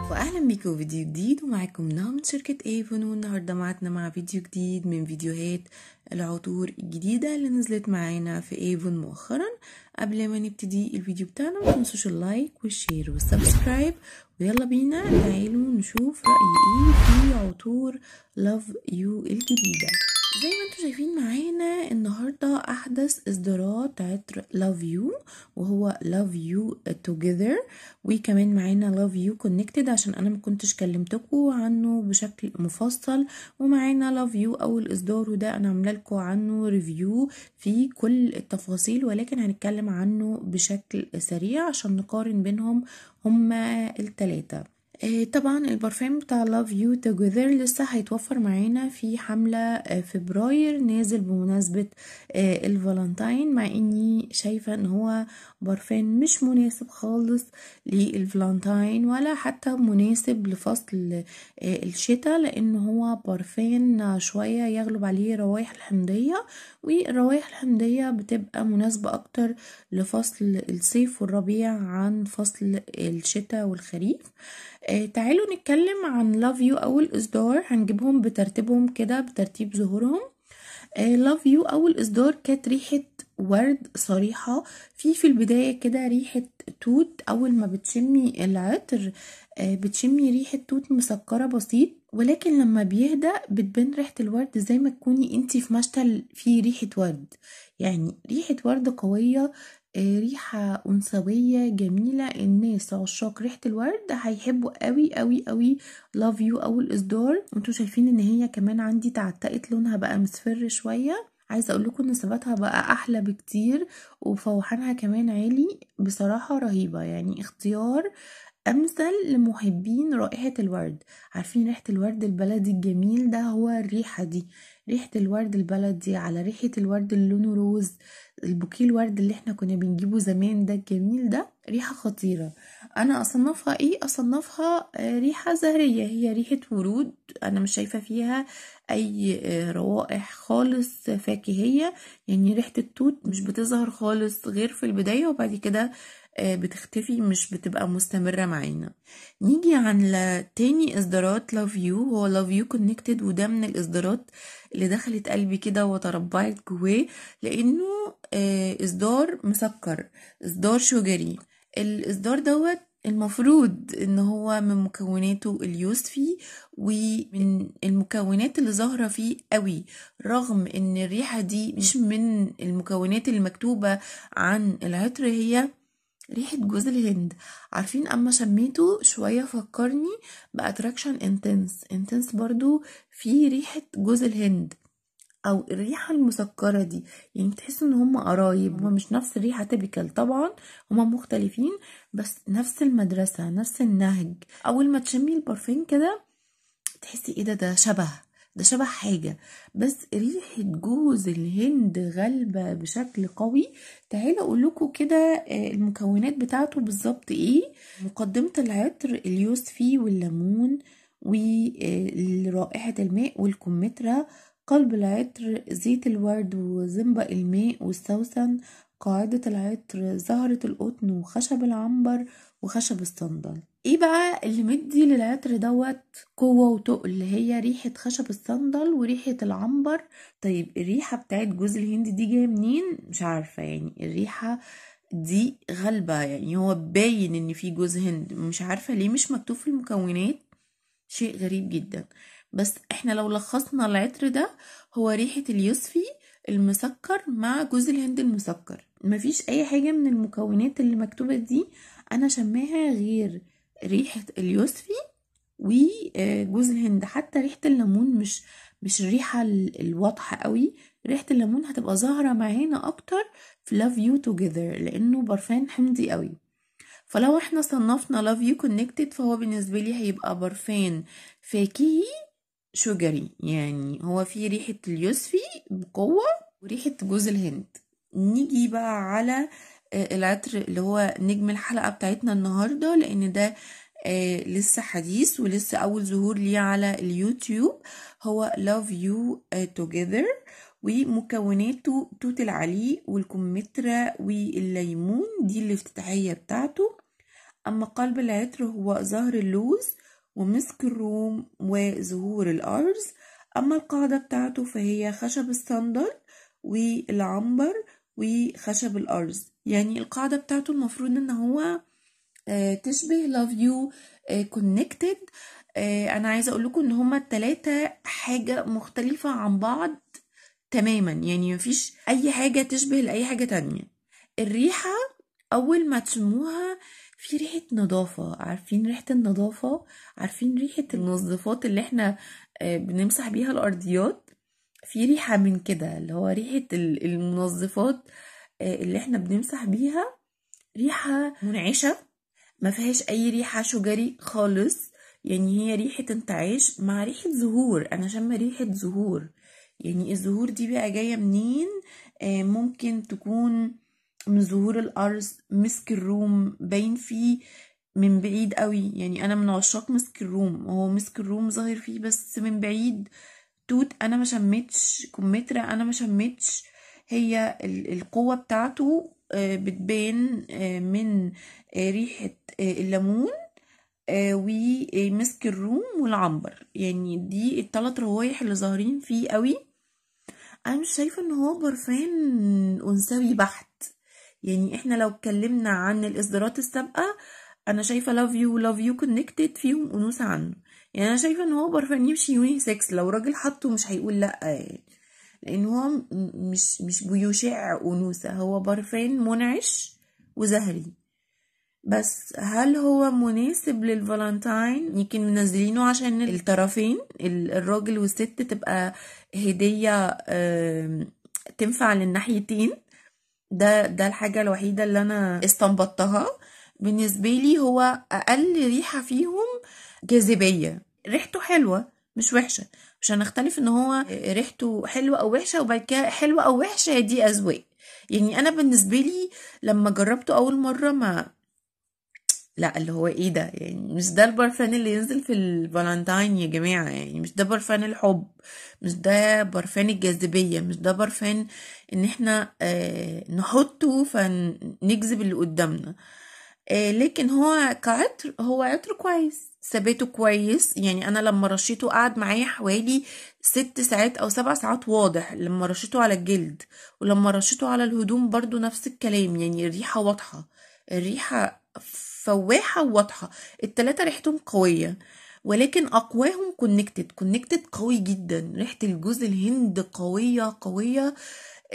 واهلا بيكم فيديو جديد، ومعاكم نهى من شركة ايفون. والنهاردة معتنا مع فيديو جديد من فيديوهات العطور الجديدة اللي نزلت معانا في ايفون مؤخرا. قبل ما نبتدي الفيديو بتاعنا ما تنسوش ال like وال share وال subscribe، ويلا بينا تعالوا نشوف رأي ايه في عطور Love You الجديدة. زي ما انتم شايفين معانا النهارده احدث اصدارات عطر Love You، وهو Love You Together، وكمان معانا Love You Connected عشان انا ما كنتش كلمتكم عنه بشكل مفصل، ومعانا Love You اول اصدار وده انا عامله لكم عنه review في كل التفاصيل، ولكن هنتكلم عنه بشكل سريع عشان نقارن بينهم هما الثلاثة. طبعا البرفان بتاع Love You Together لسه هيتوفر معانا في حملة فبراير نازل بمناسبة الفالنتاين، مع اني شايفة ان هو برفان مش مناسب خالص للفالنتاين ولا حتى مناسب لفصل الشتاء، لان هو برفان شوية يغلب عليه روايح الحمضية، والروايح الحمضية بتبقى مناسبة اكتر لفصل الصيف والربيع عن فصل الشتاء والخريف. تعالوا نتكلم عن Love You اول اصدار، هنجيبهم بترتيبهم كده بترتيب ظهورهم. Love You اول اصدار كانت ريحة ورد صريحة، في البداية كده ريحة توت. اول ما بتشمي العطر بتشمي ريحة توت مسكرة بسيط، ولكن لما بيهدأ بتبان ريحة الورد زي ما تكوني انتي في مشتل فيه ريحة ورد، يعني ريحة ورد قوية، ريحة أنثوية جميلة. الناس عشاق ريحة الورد هيحبوا قوي قوي قوي Love You أول إصدار. انتوا شايفين ان هي كمان عندي تعتقت لونها بقى مصفر شوية، عايزة اقول لكم ان ثباتها بقى احلى بكتير وفوحانها كمان عالي، بصراحة رهيبة. يعني اختيار امثل لمحبين رائحة الورد. عارفين ريحة الورد البلدي الجميل ده، هو الريحة دي، ريحة الورد البلدي على ريحة الورد اللي لونه روز، البوكيه الورد اللي احنا كنا بنجيبه زمان ده الجميل ده، ريحة خطيرة. انا اصنفها ايه؟ اصنفها ريحة زهرية، هي ريحة ورود، انا مش شايفة فيها اي روائح خالص فاكهية، يعني ريحة التوت مش بتظهر خالص غير في البداية وبعد كده بتختفي، مش بتبقى مستمرة معانا. نيجي عن تاني اصدارات Love You، هو Love You Connected، وده من الاصدارات اللي دخلت قلبي كده وتربعت جواه، لانه اصدار مسكر، اصدار شجري. الاصدار دوت المفروض ان هو من مكوناته اليوسفي، ومن المكونات اللي ظاهرة فيه قوي، رغم ان الريحة دي مش من المكونات المكتوبة عن العطر، هي ريحة جوز الهند. عارفين اما شميته شوية فكرني ب Attraction Intense، Intense برضو في ريحة جوز الهند او الريحة المسكرة دي، يعني تحس ان هم قرايب، هم مش نفس الريحة typical طبعا، هم مختلفين بس نفس المدرسة نفس النهج. اول ما تشمي البارفان كده تحسي ايه ده، ده شبه، ده شبه حاجة، بس ريحة جوز الهند غالبة بشكل قوي. تعالوا اقول لكم كده المكونات بتاعته بالظبط ايه. مقدمة العطر اليوسفي والليمون ورائحة الماء والكمثرى، قلب العطر زيت الورد وزنبق الماء والسوسن، قاعدة العطر زهرة القطن وخشب العنبر وخشب الصندل. ايه بقى اللي مدي للعطر دوت قوة وتقل؟ هي ريحة خشب الصندل وريحة العنبر. طيب الريحة بتاعت جوز الهند دي جاية منين؟ مش عارفة، يعني الريحة دي غالبة، يعني هو باين ان في جوز هند، مش عارفة ليه مش مكتوب في المكونات، شيء غريب جدا. بس احنا لو لخصنا العطر ده، هو ريحة اليوسفي المسكر مع جوز الهند المسكر. مفيش اي حاجة من المكونات اللي مكتوبة دي انا شماها غير ريحة اليوسفي وجوز الهند. حتى ريحة الليمون مش الريحة الواضحة قوي، ريحة الليمون هتبقى ظاهرة معانا اكتر في Love You Together لانه برفان حمضي قوي. فلو احنا صنفنا Love You Connected فهو بالنسبة لي هيبقى برفان فاكهي شجري، يعني هو فيه ريحة اليوسفي بقوة وريحة جوز الهند. نيجي بقى على العطر اللي هو نجم الحلقة بتاعتنا النهاردة، لان ده لسه حديث ولسه اول ظهور ليه على اليوتيوب، هو Love You Together. ومكوناته توت العليق والكمثرى والليمون، دي الافتتاحية بتاعته. أما قلب العطر هو زهر اللوز ومسك الروم وزهور الأرز. أما القاعدة بتاعته فهي خشب الصندل والعنبر وخشب الأرز. يعني القاعدة بتاعته المفروض إن هو تشبه Love You Connected. أنا عايزة أقول لكم إن هما التلاتة حاجة مختلفة عن بعض تماما، يعني مفيش أي حاجة تشبه لأي حاجة تانية. الريحة أول ما تشموها في ريحة نظافة، عارفين ريحة النظافة، عارفين ريحة المنظفات اللي احنا بنمسح بيها الأرضيات، في ريحة من كده اللي هو ريحة المنظفات اللي احنا بنمسح بيها، ريحة منعشة ما فيهاش أي ريحة شجري خالص. يعني هي ريحة انتعاش مع ريحة زهور. أنا شامة ريحة زهور، يعني الزهور دي بقى جاية منين؟ ممكن تكون من زهور الأرز، مسك الروم باين فيه من بعيد قوي، يعني أنا من عشاق مسك الروم، هو مسك الروم ظاهر فيه بس من بعيد. توت أنا ما شمتش، كمثرى أنا ما شمتش. هي القوة بتاعته بتبان من ريحة الليمون ومسك الروم والعنبر، يعني دي الثلاث روايح اللي ظاهرين فيه قوي. انا مش شايفه ان هو برفان انثوي بحت، يعني احنا لو اتكلمنا عن الاصدارات السابقة انا شايفه Love You Love You Connected فيهم انوثه عنه. يعني انا شايفه ان هو برفان يمشي unisex، لو راجل حطه مش هيقول لا، يعني لان هو مش بيشع انوثه، هو برفان منعش وزهري بس. هل هو مناسب للفالنتاين؟ يمكن منزلينه عشان الطرفين الراجل والست تبقى هدية تنفع للناحيتين. ده الحاجة الوحيدة اللي انا استنبطتها. بالنسبة لي هو اقل ريحة فيهم جاذبية، ريحته حلوة مش وحشة، مش هنختلف ان هو ريحته حلوة او وحشة، وبعد كده حلوة او وحشة دي اذواق. يعني انا بالنسبة لي لما جربته اول مرة ما لا اللي هو ايه ده، يعني مش ده البرفان اللي ينزل في الفالنتاين يا جماعة، يعني مش ده برفان الحب، مش ده برفان الجاذبية، مش ده برفان ان احنا نحطه فنجذب اللي قدامنا. لكن هو كعطر، هو عطر كويس، ثباته كويس. يعني انا لما رشيته قعد معايا حوالي 6 ساعات او 7 ساعات واضح، لما رشيته على الجلد ولما رشيته على الهدوم برضو نفس الكلام، يعني الريحة واضحة، الريحة فواحة وواضحة، التلاتة ريحتهم قوية، ولكن أقواهم Connected. Connected قوي جدا، ريحة الجوز الهند قوية قوية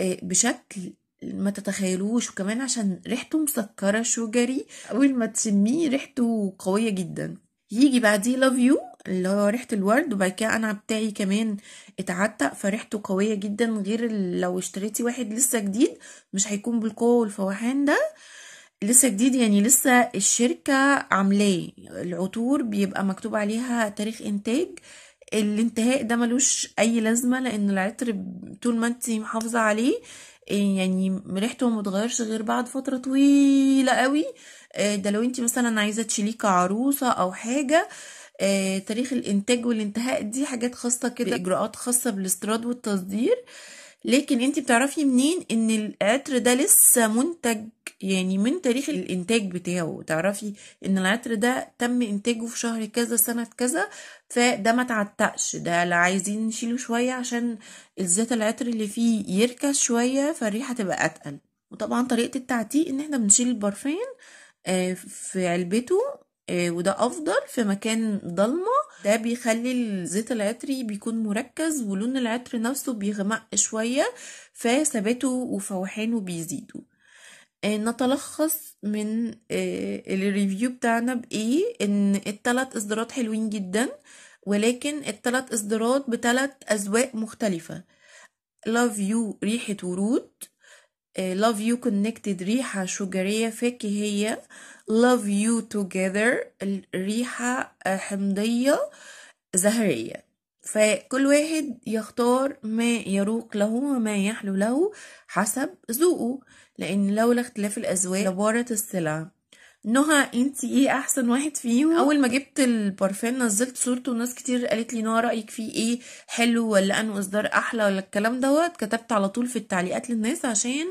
بشكل ما تتخيلوش، وكمان عشان ريحته مسكرة sugary، أول ما تشميه ريحته قوية جدا. يجي بعديه Love You اللي هو ريحة الورد، وبعد كده أنا بتاعي كمان اتعتق فريحته قوية جدا، غير لو اشتريتي واحد لسه جديد مش هيكون بالقوة والفواحان ده. لسه جديد يعني لسه الشركة عاملاه، العطور بيبقى مكتوب عليها تاريخ انتاج، الانتهاء ده ملوش اي لازمة، لان العطر طول ما انتي محافظة عليه يعني ريحته ما بتغيرش غير بعد فترة طويلة قوي. ده لو انتي مثلا عايزة تشيليه كعروسة او حاجة، تاريخ الانتاج والانتهاء دي حاجات خاصة كده، اجراءات خاصة بالاستيراد والتصدير. لكن انتي بتعرفي منين ان العطر ده لسه منتج، يعني من تاريخ الانتاج بتاعه تعرفي ان العطر ده تم انتاجه في شهر كذا سنة كذا، فده ما تعتقش، ده لا عايزين نشيله شوية عشان الزيت العطر اللي فيه يركز شوية فالريحة تبقى اتقل. وطبعا طريقة التعتيق ان احنا بنشيل البرفان في علبته، وده افضل في مكان ضلمة، ده بيخلي الزيت العطري بيكون مركز ولون العطر نفسه بيغمق شوية، فثباته وفوحانه بيزيدوا. نتلخص من ال review بتاعنا بايه؟ ان الثلاث اصدارات حلوين جدا، ولكن الثلاث اصدارات بثلاث اذواق مختلفة. Love You ريحة ورود، Love You Connected ريحة شجرية فاكهية، Love You Together ريحة حمضية زهرية. فكل واحد يختار ما يروق له وما يحلو له حسب ذوقه، لأن لولا اختلاف الأذواق لبارت السلع. نهى انتي ايه احسن واحد فيهم. اول ما جبت البارفان نزلت صورته وناس كتير قالت لي نهى رايك فيه ايه، حلو ولا انه اصدار احلى ولا الكلام دوت. كتبت على طول في التعليقات للناس عشان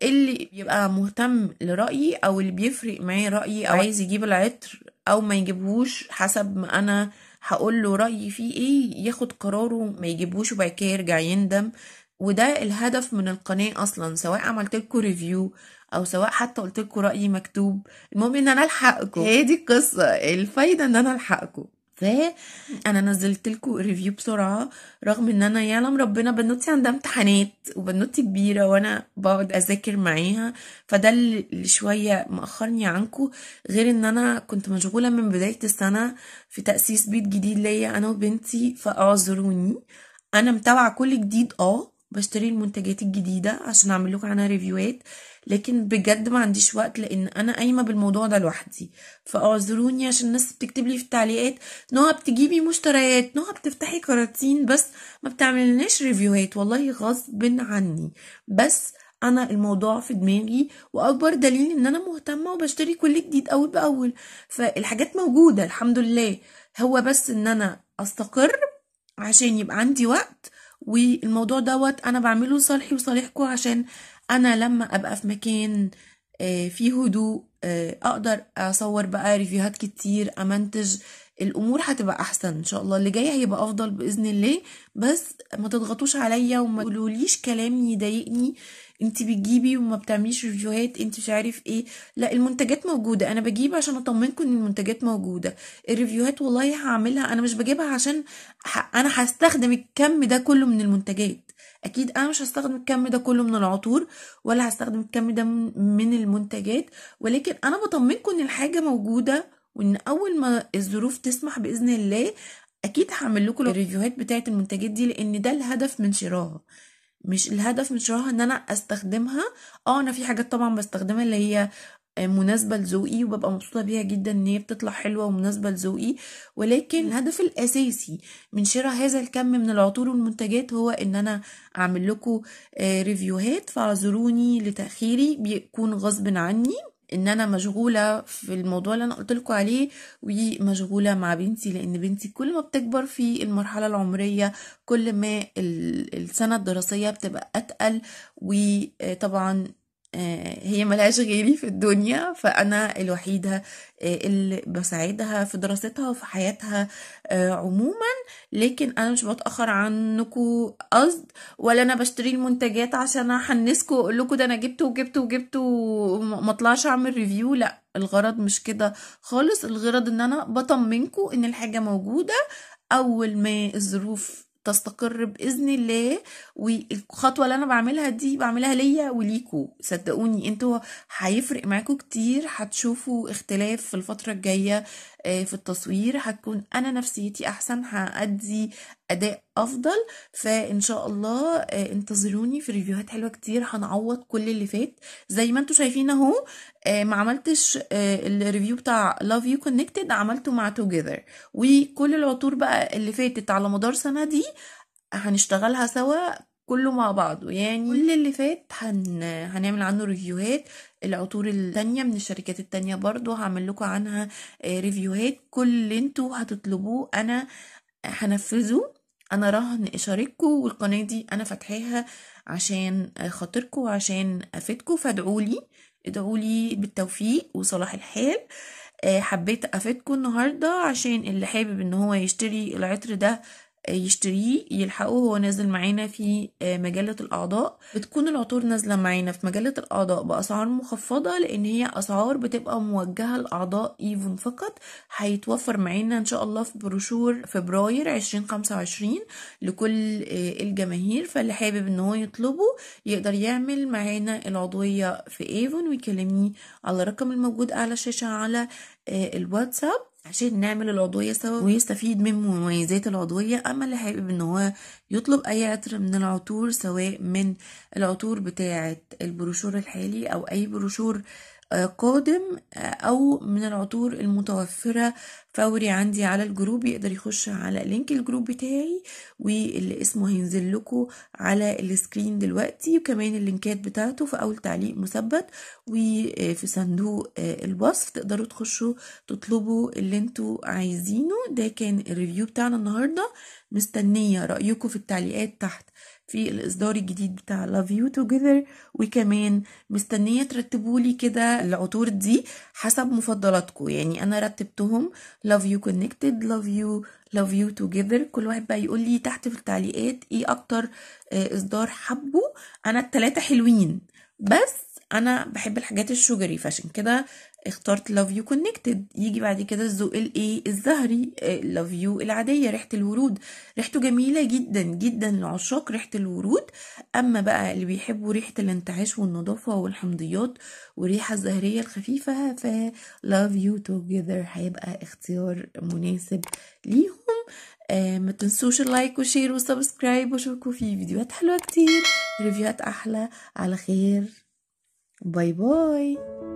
اللي يبقى مهتم لرايي او اللي بيفرق معاه رايي او عايز يجيب العطر او ما يجيبهوش حسب ما انا هقول له رايي فيه ايه، ياخد قراره ما يجيبهوش وبعد كده يرجع يندم. وده الهدف من القناة اصلا، سواء عملت لكم review او سواء حتى قلت لكم رايي مكتوب، المهم ان انا الحقكم. هي دي القصة، الفايدة ان انا الحقكم. فانا نزلت لكم review بسرعة رغم ان انا يعلم ربنا بنوتي عندها امتحانات وبنوتي كبيرة وانا بقعد اذاكر معاها، فده اللي شوية مأخرني عنكم. غير ان انا كنت مشغولة من بداية السنة في تاسيس بيت جديد ليا انا وبنتي، فاعذروني. انا متابعه كل جديد، بشتري المنتجات الجديدة عشان اعمل لكم عنها ريفيوهات، لكن بجد ما عنديش وقت لان انا قايمة بالموضوع ده لوحدي، فاعذروني. عشان الناس بتكتب لي في التعليقات نهى بتجيبي مشتريات، نهى بتفتحي كراتين بس ما بتعملناش ريفيوهات. والله غصب عني، بس انا الموضوع في دماغي، واكبر دليل ان انا مهتمة وبشتري كل جديد اول باول، فالحاجات موجودة الحمد لله. هو بس ان انا استقر عشان يبقى عندي وقت، والموضوع دوت انا بعمله لصالحي وصالحكم، عشان انا لما ابقى في مكان فيه هدوء اقدر اصور بقى ريفيوهات كتير، امنتج، الامور هتبقى احسن ان شاء الله، اللي جاي هيبقى افضل باذن الله. بس ما تضغطوش عليا وما تقولوليش كلام يضايقني، انت بتجيبي وما بتعمليش ريفيوهات، انت مش عارف ايه. لا، المنتجات موجودة، انا بجيب عشان اطمنكم ان المنتجات موجودة. الريفيوهات والله هعملها، انا مش بجيبها عشان انا هستخدم الكم ده كله من المنتجات، اكيد انا مش هستخدم الكم ده كله من العطور ولا هستخدم الكم ده من المنتجات، ولكن انا بطمنكم ان الحاجة موجودة، وان اول ما الظروف تسمح باذن الله اكيد هعمل لكم الريفيوهات بتاعه المنتجات دي، لان ده الهدف من شراها. مش الهدف من شراها ان انا استخدمها. انا في حاجات طبعا بستخدمها اللي هي مناسبة لذوقي وببقى مبسوطة بيها جدا ان هي بتطلع حلوة ومناسبة لذوقي، ولكن الهدف الاساسي من شراء هذا الكم من العطور والمنتجات هو ان انا اعمل لكم ريفيوهات. فاعذروني لتاخيري، بيكون غصب عني ان انا مشغولة في الموضوع اللي انا قلت لكم عليه، ومشغوله مع بنتي، لان بنتي كل ما بتكبر في المرحلة العمرية كل ما السنة الدراسية بتبقى اتقل، وطبعا هي ملهاش غيري في الدنيا، فانا الوحيدة اللي بساعدها في دراستها وفي حياتها عموما. لكن انا مش بتاخر عنكم قصد، ولا انا بشتري المنتجات عشان احنسكم واقول لكم ده انا جبته وجبته وجبته وما اطلعش اعمل review. لا، الغرض مش كده خالص. الغرض ان انا بطمنكم ان الحاجة موجودة، اول ما الظروف تستقر باذن الله. والخطوة اللي انا بعملها دي بعملها ليا وليكو، صدقوني انتوا هيفرق معاكم كتير، هتشوفوا اختلاف في الفترة الجاية في التصوير، هتكون انا نفسيتي احسن، هادي اداء افضل. فان شاء الله انتظروني في ريفيوهات حلوة كتير، هنعوض كل اللي فات. زي ما انتوا شايفين اهو، ما عملتش ال review بتاع Love You Connected، عملته مع Together، وكل العطور بقى اللي فاتت على مدار سنة دي هنشتغلها سوا كله مع بعضه. يعني كل اللي فات هنعمل عنه ريفيوهات. العطور التانية من الشركات التانية برضو هعمل لكم عنها ريفيوهات. كل اللي انتوا هتطلبوه انا هنفذه، انا رهن اشارككم، والقناة دي انا فاتحاها عشان خاطركم وعشان افيدكم. فادعولي، ادعولي بالتوفيق وصلاح الحال. حبيت افيدكم النهارده عشان اللي حابب ان هو يشتري العطر ده يشتريه، يلحقه، هو نازل معانا في مجلة الأعضاء. بتكون العطور نازلة معانا في مجلة الأعضاء بأسعار مخفضة، لأن هي أسعار بتبقى موجهة لأعضاء ايفون فقط. هيتوفر معانا إن شاء الله في بروشور فبراير 2025 لكل الجماهير، فاللي حابب إن هو يطلبه يقدر يعمل معانا العضوية في ايفون ويكلمني على الرقم الموجود على الشاشة على الواتساب عشان نعمل العضوية سوا ويستفيد من مميزات العضوية. اما اللي حابب ان هو يطلب اي عطر من العطور، سواء من العطور بتاعة البروشور الحالي او اي بروشور قادم، او من العطور المتوفرة فوري عندي على ال group، يقدر يخش على link ال group بتاعي واللي اسمه هينزل لكم على ال screen دلوقتي، وكمان اللينكات بتاعته في اول تعليق مثبت وفي صندوق الوصف، تقدروا تخشوا تطلبوا اللي انتوا عايزينه. ده كان ال review بتاعنا النهارده، مستنيه رايكم في التعليقات تحت في الإصدار الجديد بتاع Love You Together، وكمان مستنية ترتبولي كده العطور دي حسب مفضلاتكم. يعني أنا رتبتهم Love You Connected، Love You، Love You Together. كل واحد بقى يقول لي تحت في التعليقات إيه أكتر إصدار حبه. أنا التلاتة حلوين، بس أنا بحب الحاجات ال sugary، فعشان كده اخترت Love You Connected. يجي بعد كده الذوق الايه الزهري، Love You العادية ريحة الورود، ريحته جميلة جدا جدا لعشاق ريحة الورود. اما بقى اللي بيحبوا ريحة الانتعاش والنظافة والحمضيات والريحة الزهرية الخفيفة، ف Love You Together هيبقى اختيار مناسب ليهم. ما تنسوش ال like و share و subscribe، واشوفكم في فيديوهات حلوة كتير، ريفيوهات احلى. على خير، bye bye.